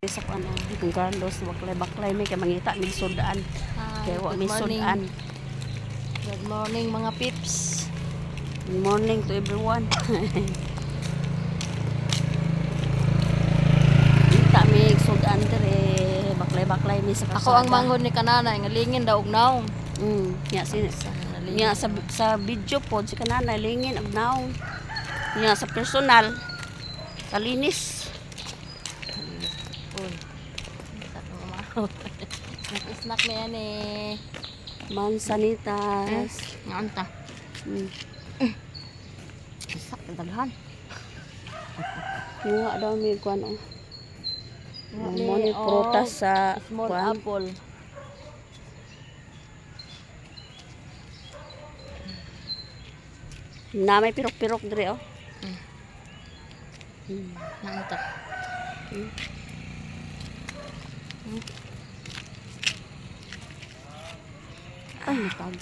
Sa kuan, Don Carlos, baklay-baklay may kay mangita mig sudan. Hi, Kay wa good may morning. sudan. Good morning, mga pips. Good morning to everyone. Ngita mig sudan dire, baklay-baklay mi sa kalsada. Ako ang manghod ni kanana, nga lingin daw og naong. Nya si nya sa video pod si kanana lingin og naong. Nya sa personal kalinis. Uy. Sa akong umahot. Snack na yan eh. Mansanitas. Nga anta. Isak daghan. Nguha daw mi kuan oh. Nguha mi Mo ni og prutas sa small kuan. Apple. Na may pirok-pirok dire oh. Nga anta. Ay, matag.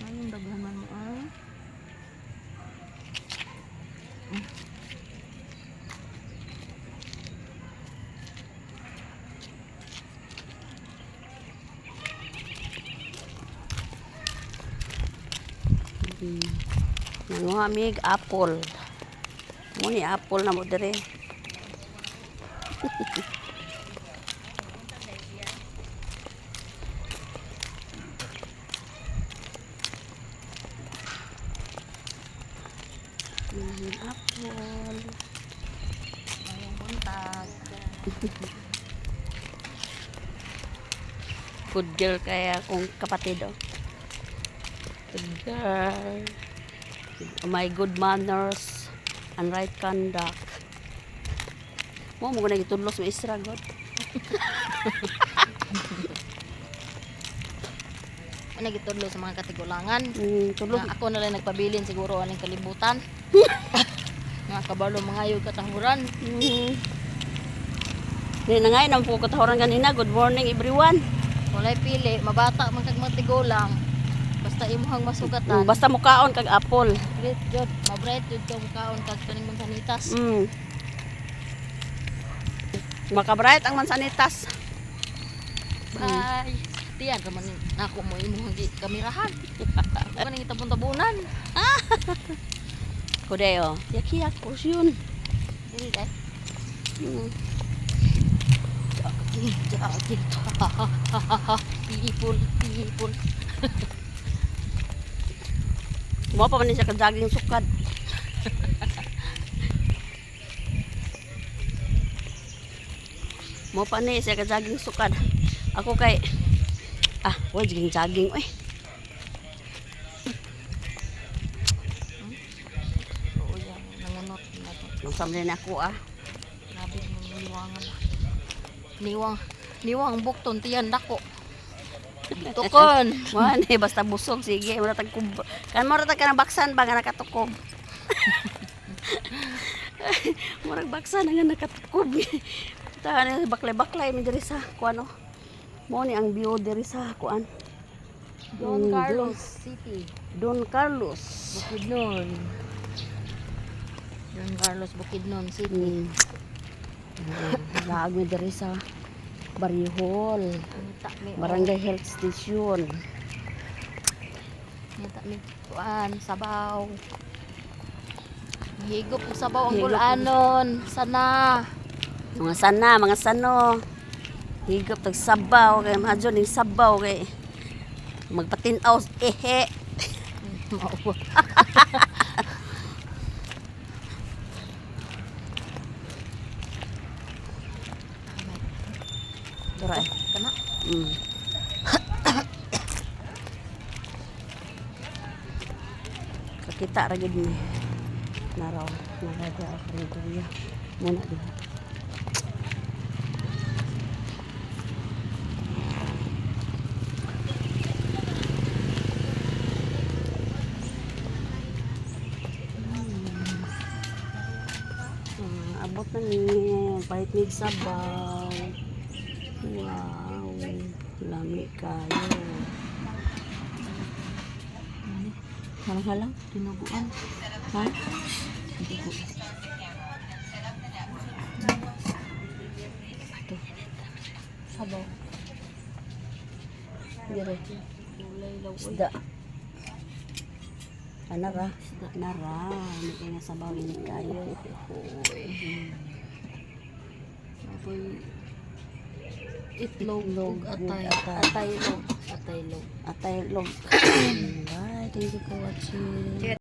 Anong daghan man mo ay? Nanguha mig apple. Mo ni apple na mo dire. Apple. Mayong buntag. Good girl kaya akong kapatid oh. Good girl. My good manners and right conduct. Mo mo na gitudlos mo isra god. Ano gitudlo sa mga katigulangan? Tudlos. Nga ako na lang nagpabilin siguro aning kalibutan. Nga kabalo mga katahuran. Di na nga nang po katahuran ganina. Good morning, everyone. Walay pili, mabata man kag matigulang. Basta imuhang masugatan. Basta mukaon kag apple. Great jud, mabright jud ka mukaon kag kaning mansanitas. Makabright ang mansanitas. Bye. Tiyan ra man nako mo imuhang gi kamerahan. Ako kaning itabon-tabonan. Kudeo. Yak-yak porsyon. Dili dai. Jogging, jogging. People, people. Mo pa man ni siya ka jogging sukad. Mo pa ni siya ka jogging sukad. Ako kay ah, jogging jogging oy. Oo, yan. Nangunot. Nang samli na ako ah. Grabe mo niwangan. Niwang, niwang bukton tiyan dako. Tukon. Mo ni basta busog sige, mura tag kub. Kan mura tag kanang baksan ba nga nakatukob. Murag baksan nga nakatukob. Ta ni baklay-baklay mi diri sa kuan oh. Mo ni ang view diri sa kuan. Don Carlos City. Don Carlos. Bukidnon. Don Carlos Bukidnon City. Laag mi diri sa Barihol, Ngita mi. Barangay Health Station. Ngita mi. Kuan, sabaw. Higop og sabaw ang Higop og- gulanon. Sana. Mga sana, mga sano. Higop tag sabaw kay mahadyo ning sabaw kay magpatinaw ehe. Mao. Dura eh. Kana. Kakita ra gid ni. Naraw, naraw dira karinderya. Muna diha. Ah, abot na ni palit mig sabaw. Wow, lami kayo. Halang-halang. Dinuguan. Ha? Sabaw. Dire. Gulay law. Isda. Anara. Anara. Hindi kayo nga sabaw init kayo. Uy. Apoy itlog ug atay. Atay. Atay log. Atay log. Atay log. Bye. Thank you for watching.